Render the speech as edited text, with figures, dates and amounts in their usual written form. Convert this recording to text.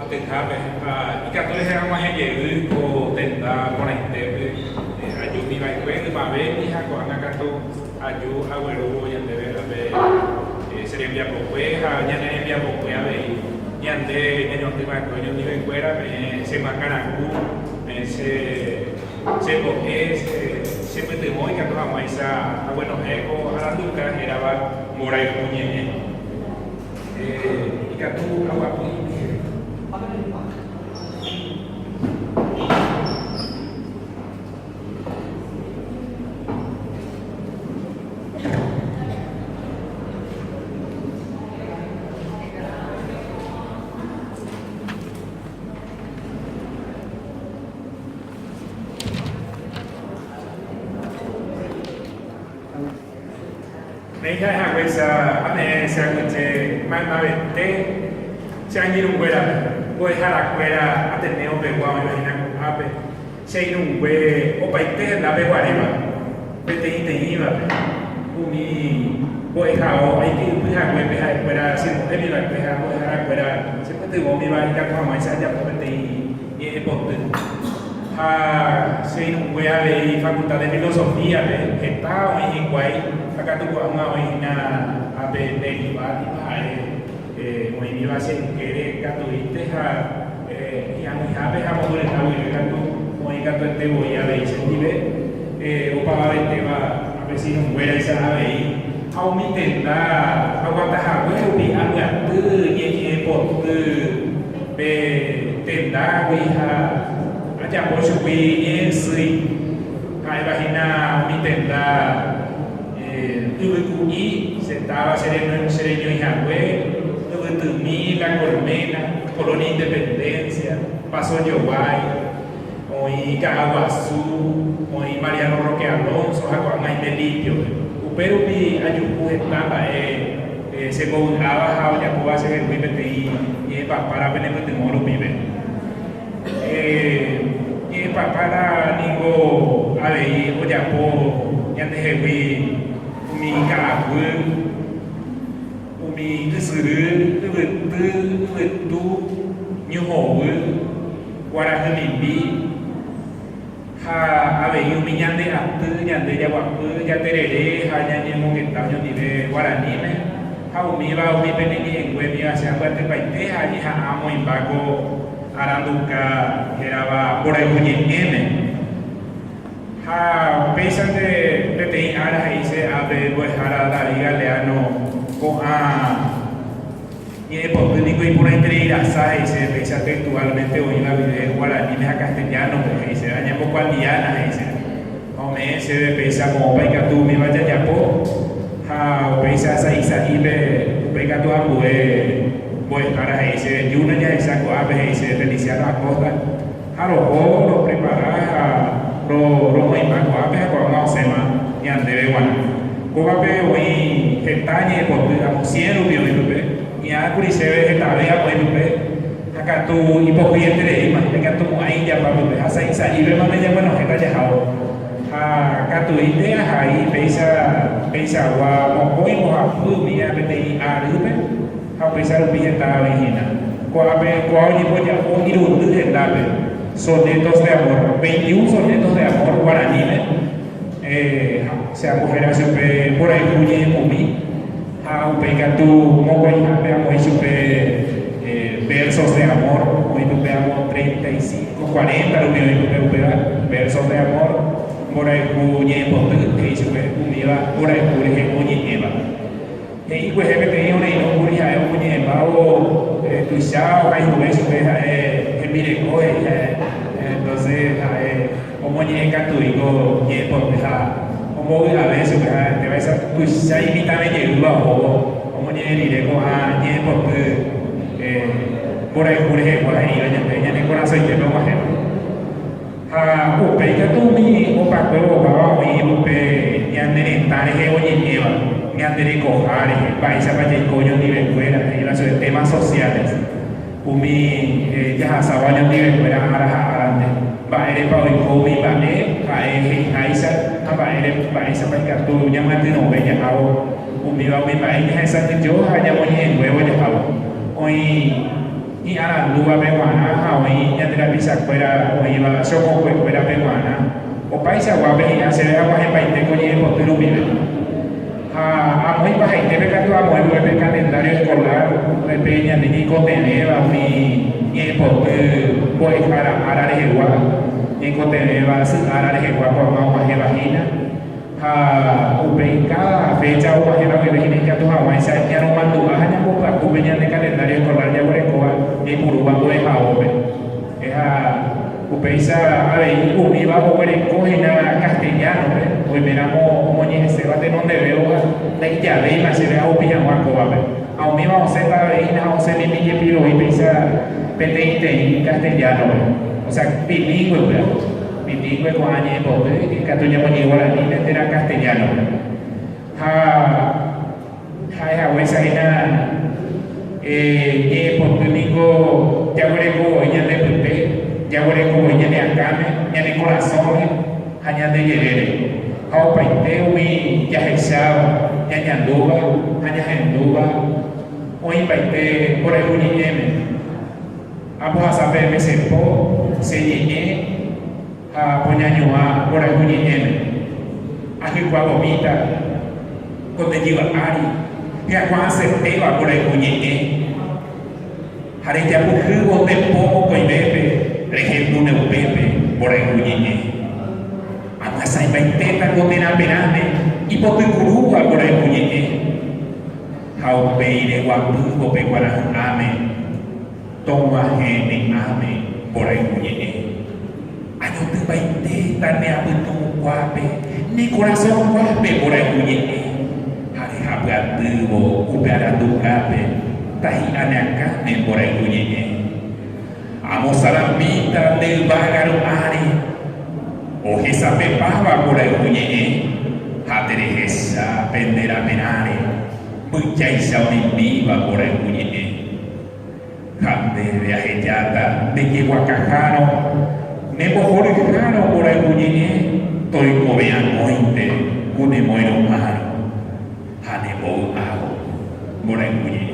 atyhápe ha ikatu rehe ag̃uahẽ jey ko tenda porãitépe ajúmi va'ekue ymavémi ha ko'ág̃a katu aju aguerúvo ñandéve ápe che rembiapokue ha ñane rembiapokue avei ñande ñañotỹ va'ekue oñondivekuéra peẽ che myakãraku, peẽ che chembo'e, chepytyvõ ikatu hag̃uáicha aguenohẽ ko aranduka hérava Mborayhu ñe'ẽ. Ikatu aguapy ijyke. Néi ha'e haguéicha ame'ẽ che aguyje maymavete che angirũnguérape, mbo'eharakuéra Ateneo pegua oĩva hína ko'ápe, che irũngue opaite hendápe guaréva, peteĩteĩvape, umi mbo'ehao aiky'ypy haguépe ha'ekuéra chembo'émi va'ekue ha mbo'eharakuéra chepytyvõmiva ikatu hag̃uáicha ajapo peteĩ ñe'ẽpoty. Ha che irũngue avei Facultad de Filosofía-pe heta oĩ hikuái, ha katu ko'ág̃a oĩ hína ápe Nerivátipa ha'e oĩmiva che ykére katuínte ha hi'ag̃uihápe ha mombyryha guive katu oĩ katuete voi avei chendive opavavetéva ápe che irũnguéraicha avei ha umi tenda aguatahague rupi ambyaty ñe'ẽpoty pe tendágui ha ajapo chugui ñe'ẽsýi, ha'éva hína umi tenda yvyku'i, che táva che reñói hague, Yvytymi, La Colmena, Colonia Independencia, Paso Jovái, oĩ Ka'aguasu, oĩ Mariano Roque Alonso ha ko'ág̃a aime Lipio-pe. Upe rupi ajuhu heta mba'e chembovy'áva ha ojapóva chehegui peteĩ ñe'ẽpapára penepytyvõ rupive. Ñe'ẽpapára ningo avei ojapo ñandehegui umi ka'aguy, umi ysyry, yvyty, yvytu, ñu hovy, kuarahy mimbi, Ha avei umi ñande aty, ñande jaguapy, jaterere ha ñañemongeta oñondive guaraníme, ha umíva umi pene ñe'ẽnguémiva che ambyatypaite ha añeha'ã amoĩmba ko aranduka hérava mborayhu ñe'ẽme. Ha upéichante peteĩ ára he'i che ápe mbo'ehára David Galeano ko'ã Ñe'ẽpoty niko iporãiterei rasa, he'ise péicha textualmente oĩva guive guaraníme ha castellano-pe, he'ise añembokuatiána, he'ise ha ome'ẽ chéve péicha moõpa ikatu umíva jajapo ha upéicha sa'i sa'ípe upéi katu ambue mbo'ehára he'i chéve júna jahecha ko'ápe, he'ise Feliciano Acosta ha roho roprepara ha romoĩmba ko'ápe ha ko'ág̃a osẽma ñandéve guarã. Kóvape oĩ heta ñe'ẽpoty amo cien rupi oĩ pype, hi'ãkuri chéve hetave amoĩ pype, ha katu ipohýietereíma, ndaikatumo'ãi ijapa pype, ha sa'i sa'ípemante ñaguenohẽta jahávo. Ha katuínte ahai péicha peichagua mokõi mbohapy umíva peteĩ arýpe, ha upéicha rupi heta oĩ hína. Ko'ápe kóa oñemboja'o irundy hendápe, sonetos de amor, veintiún sonetos de amor guaraníme, Che ambohéra chupe mborayhu ñe'ẽpumi ha upéi katu mokõihápe amoĩ chupe versos de amor, oĩ pype amo 35, 40 rupi oĩ pype upéva, versos de amor, mborayhu ñe'ẽpoty he'i chupe umíva mborayhu rehe oñe'ẽva. He'i kuehe peteĩ oreirõ kuri ha'e omoñe'ẽmbávo tuicha ohayhuve chupe ha'e hembireko he'i ha'e, entonces ha'e omoñe'ẽ katui ko ñe'ẽpoty ha ombovy'ave chupe ha'etévaicha tuicha imitãve jeýva ohóvo omoñe'ẽ rire ko'ã ñe'ẽpoty mborayhu rehegua he'íva ñande ñane korasõitépe og̃uahẽva. Ha upéi katu umi opakuévo opáva oĩ upe ñane retã rehe oñe'ẽva, ñande rekoha rehe, mba'éichapa jaiko oñondivekuéra, he'íva chupe temas sociales, umi jahasáva oñondivekuéra ára ha árante, mba'érepa oiko umi mba'e ha'e he'iháicha ha mba'ére mba'éichapa ikatu ñamyatyrõve jahávo umíva umi mba'e ñahesa'ỹijo ha ñamoñe'ẽnguévo jahávo. Oĩ. Hi'arandúvape g̃uarã ha oĩ ñande rapichakuéra oĩva chokokuekuérape g̃uarã. Opaichaguápe hi'ã chéve aguahẽmbaite ko ñe'ẽpoty rupive. Ha amo ipahaitépe katu amoĩ vove pe calendario escolar pe ñande ñaikotevẽva umi ñe'ẽpoty mbo'ehára ára rehegua, ñaikotevẽva sy ára rehegua ko'ág̃a og̃uahẽva hína. Ha upéi káda fécha oguahẽva guive hína ikatu haguãicha ñaromandu'a ha ñambopyahu pe ñande calendario escolar jaguerekóva ñaipurúva mbo'ehaópe. Ha upéicha avei umíva oguereko hína castellano-pe, oiméramo omoñe'ẽséva tenondevévo ha ndaijavéima chéve ahupi hag̃ua kóvape. Ha umíva osẽta avei hína ha osẽ mimi jepi voi péicha peteĩteĩ castellano-pe, osea bilingũe upéva. Bilingũe ko'ã ñe'ẽpoty ikatu ñamoñe'ẽ guaraníme térã castellano-pe. Ha ha'ehaguéicha hína ñe'ẽpoty ningo jaguereko voi ñande pype, jaguereko voi ñane akãme, ñane korasõme ha ñande jerére. Ha opaite umi jahecháva, ñañandúva ha ñahendúva oĩmbaite mborayhu ñe'ẽme. Ambohasa peẽme che po, che ñe'ẽ ha poñañuã mborayhu ñe'ẽme. Ahykuavomíta ko nde jyva ári, hyakuã'asẽtéva mborayhu ñe'ẽ. Ha rejapyhývo nde po mokõivépe, rehendúne upépe mborayhu ñe'ẽ. Amyasãimbaitéta ko ne raperãme ipotykurúva mborayhu ñe'ẽ. Ha upéi reguapývo pe kuarahy'ãme, tog̃uahẽ ne ãme mborayhu ñe'ẽ. Añotyvaitéta ne apytu'ũkuápe, ne korasõkuápe mborayhu ñe'ẽ, ha rehapyatývo upe arandukápe tahi'a ne akãme mborayhu ñe'ẽ. Amosarambíta nde yvága ru'ãre, ohesapepáva mborayhu ñe'ẽ, ha terehecha pe nde raperãre, mbyjáicha omimbíva mborayhu ñe'ẽ. Ha ndéve ahejáta nde jeguakahárõ, ne mbohoryhárõ mborayhu ñe'ẽ, toikove akóinte ku ne moirũhárõ ha ne mbovy'ávo mborayhu ñe'ẽ.